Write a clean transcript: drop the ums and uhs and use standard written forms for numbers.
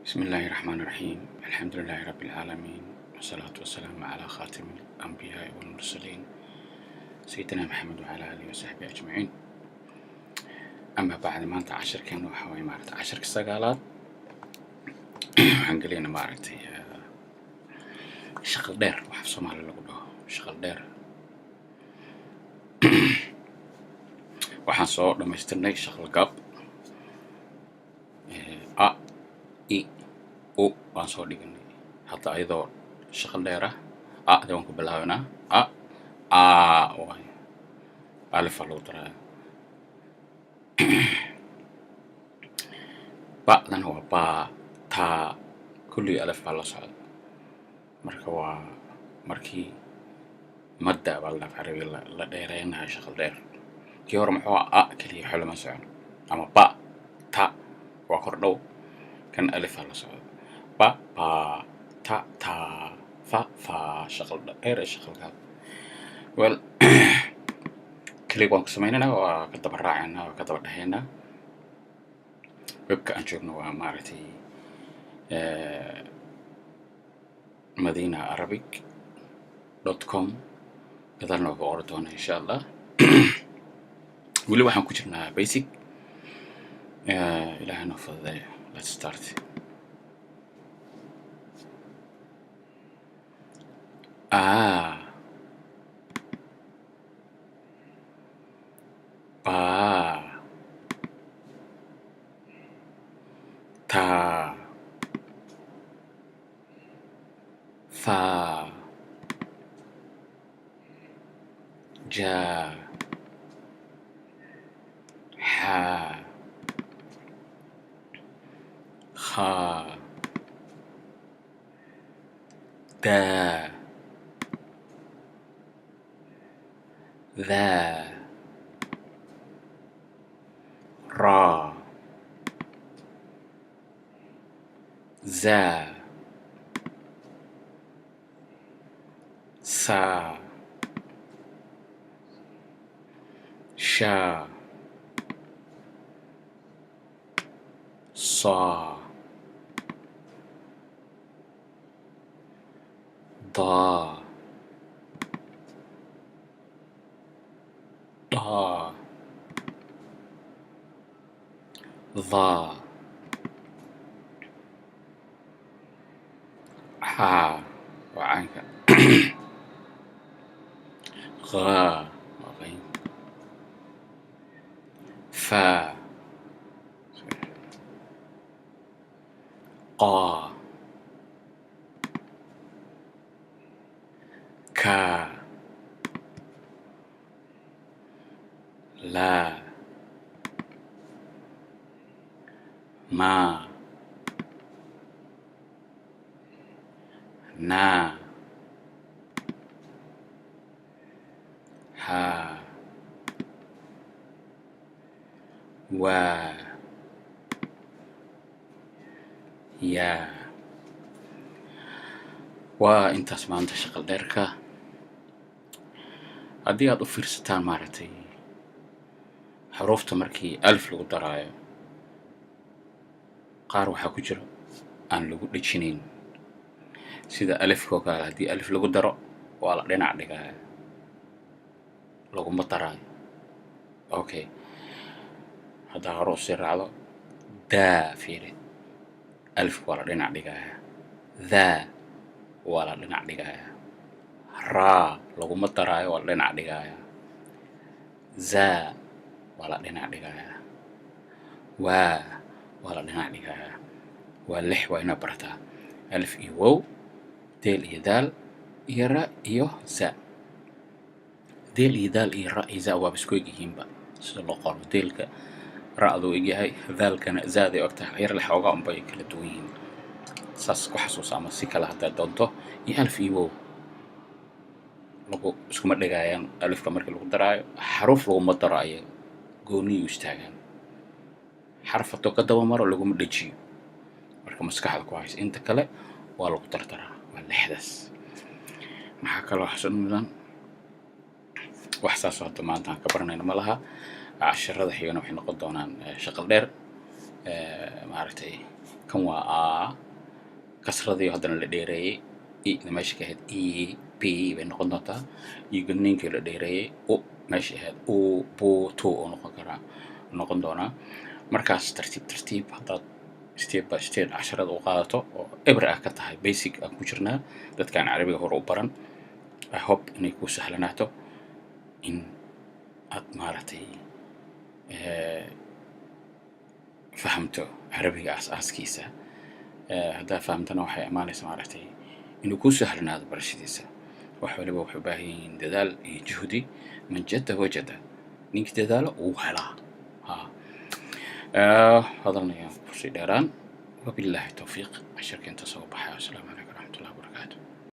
بسم الله الرحمن الرحيم، الحمد لله رب العالمين، والصلاة والسلام على خاتم الأنبياء والمرسلين، سيدنا محمد وعلى آله وصحبه أجمعين، أما بعد. Maanta cashirkeena waxa waye, maaragtay, cashirka sagaalaad. Waxaan gelayna, maaragtay, shaqal dheer, waxa af Soomaali lagu dhaho shaqal dheer. Waxaan soo dhammaystirnay shaqal gaab, a, i, u waan soo dhiganay. Hadda ayadoo shaqal dheer ah, a de waan ku bilaabanaa. A, a waay, alifa lagu daraa. Ba'dana waa baa, taa, kulligii alif baa la socda. Marka waa markii madda baa la dhaaf carabiga la dheereynayo shaqal dheer. Kii hore muxuu a keliya, waxba lama socon, ama ba, ta waa kor dhow. Kan alifaa la socda: ba, baa, ta, taa, fa, faa. Shaqal dheer ee shaqalkaad, well, kelig waan ku sameynaynaa, waa ka daba raacaynaa, waa ka daba dhahaynaa. Webka aan joogno waa, maaragtay, madinaarabic.com. Gadaalna waa ka qori doona, insha Allah. Weli waxaan ku jirnaa basic. Ilaahay noo fududeeyo. Let's start. A, ba, ta, fa, ja, xa, kha, da, tha, ra, za, sa, sha, sa, da, dha, dha, xa waa caynka, gha waa qayn, fa, qa, ka, la, ma, na, ha, wa, ya. Waa intaas maanta shaqal dheerka. Haddii aad u fiirsataan, maaragtay, xuruufta markii alif lagu daraayo, qaar waxaa ku jira aan lagu dhejinayn, sida alifka oo kale. Haddii alif lagu daro, waa la dhinac dhigaya, laguma daraayo. Okay, haddaa hore usii raacdo, daa, fiiri, alifka waa la dhinac dhigaya, thaa waa la dhinac dhigaya, raa laguma daraayo, waa la dhinac dhigaya, zaa waa la dhinac dhigaya, waa waa la dhinac dhigaya. Waa lix, waa inaad barataa: alif iyo wow, deel iyo daal iyo ra iyo za. Deel iyo daal iyo ra iyo za waaba isku eg yihiinba sida loo qoro. Deelka ra'duu egyahay, daalkana zaaday og tahay, yar le xoogaa unbay kala duwan yihiin. Saas ku xasuusa, ama si kale haddaad doonto. Iyo alif iyo wow lagu iskuma dhegayaan. Alifka markii lagu daraayo, xaruf laguma daro, ayaga gooniyu istaagaan. Xaraf hadduu ka daba maro, laguma dhejiyo. Marka maskaxda ku haysa, inta kale waa lagu dardaraa, waa lixdaas. Maxaa kaloo xasuud mudan? Wax saasoo hadda maanta aan ka baranayno ma laha. Casharada xigana waxay noqon doonaan shaqal dheer, maaragtay. Kan waa a, kasradii haddana la dheereeyey, ida meesha ka ahayd e, b bay noqon doontaa, iyo godniinkii la dheereeyey, u meesha ahayd u, bu, tu oo noqon karaa, noqon doonaa. Markaas tartiib tartiib haddaad step by step casharada u qaadato oo eber ah ka tahay, basic aan ku jirnaa, dadkaan Carabiga hore u baran, I hope inay ku sahlanaato in aad maaragtay fahamto Carabiga aas-aaskiisa. Haddaa fahamtana, waxay imaanaysa maaragtay inuu kuu sahlanaado barashadiisa. Wax waliba waxay u baahan yihiin dadaal iyo juhdi. من جد وجد, ninkii dadaalo wuu helaa. Ha hadalna ayaan kusii dheeraan. Wabillahi towfiiq. Casharka inta soo baxay. Assalaamu calaykum.